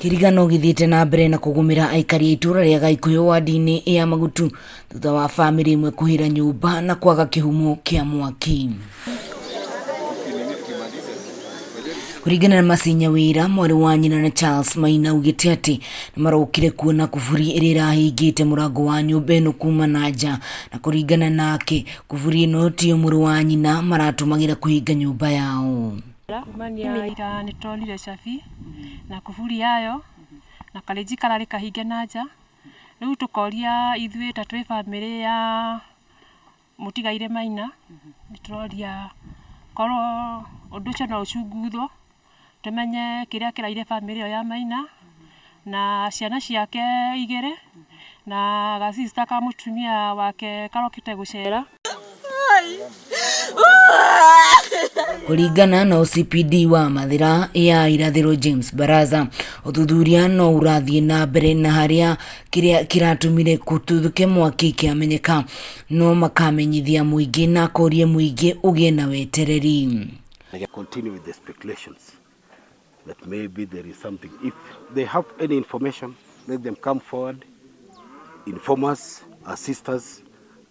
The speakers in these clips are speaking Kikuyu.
Kĩrigano gĩthiĩte na mbere na kũgũmĩra aikari a itũũra rĩa Gaikũyũ wadi-inĩ ya Magutu thutha wa bamĩrĩ ĩmwe kũhĩra nyũmba na kwaga kĩhumo kĩa mwaki. Kũringana na Mercy Nyawĩra, mwarĩ wa nyina na Charles Maina augĩte atĩ nĩmarokire kuona kuburi ĩrĩa ĩrahingĩte mũrango wa nyũmba ĩno kuma na nja, na kũringana nake kuburi ĩno tiyo mũrũ wa nyina maratũmagĩra kũhinga nyũmba yao. Kumania ira nĩ tuonire cabi na kuburi yayo na karĩnji kararĩ kahinge na nja, rĩu tũkoria ithuĩ ta twĩ bamĩrĩ ya mũtigairĩ Maina, nĩ tũroria korwo ũndũ ũcio no ũcunguthwo, tũmenye kĩrĩa kĩraire bamĩrĩ ĩyo ya Maina, na ciana ciake igĩrĩ, na ga sister ka mũtumia wake karokĩte gũcera. Kũringana na OCPD wa Mathĩra ya Irathĩro James Baraza, ũthuthuria no ũrathiĩ na mbere na harĩa kĩrĩa kĩratũmire kũtuthũke mwaki kĩamenyeka no makamenyithia mũingĩ na akoria mũingĩ ũgĩe na wetereri. Continue with the speculations that maybe there is something. If they have any information, let them come forward, inform us, assist us,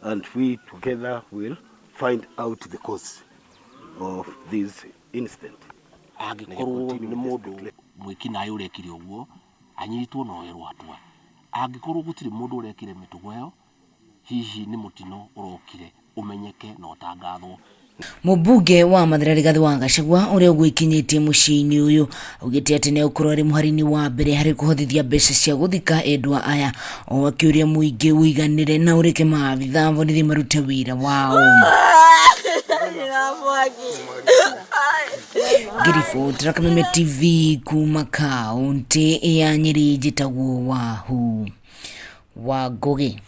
and we together will find out the cause of this incident. Angĩkorwo nĩ mũndũ mwĩkinaĩ ũrekire ũguo, anyitwo na oerwo hatua. Angĩkorwo gũtirĩ mũndũ ũrekire mĩtugo ĩyo, hihi nĩ mũtino ũrokire ũmenyeke na ũtangathwo. Mũmbunge wa Mathĩra Rigathĩ wa Gachagua ũrĩa ũgwĩkinyĩtie mũciĩ-inĩ ũyũ augĩte atĩ nĩegũkorwo arĩ mũhari-inĩ wa mbere harĩ kũhothithia mbeca cia gũthika endwa aya o akĩũria mũingĩ ũiganĩre na ũreke maabitha a borithi marute wĩra wao. Ngĩribotera Kameme TV kuma kaũntĩ ya Nyĩrĩ njĩtagwo Wahu wa Ngũgĩ.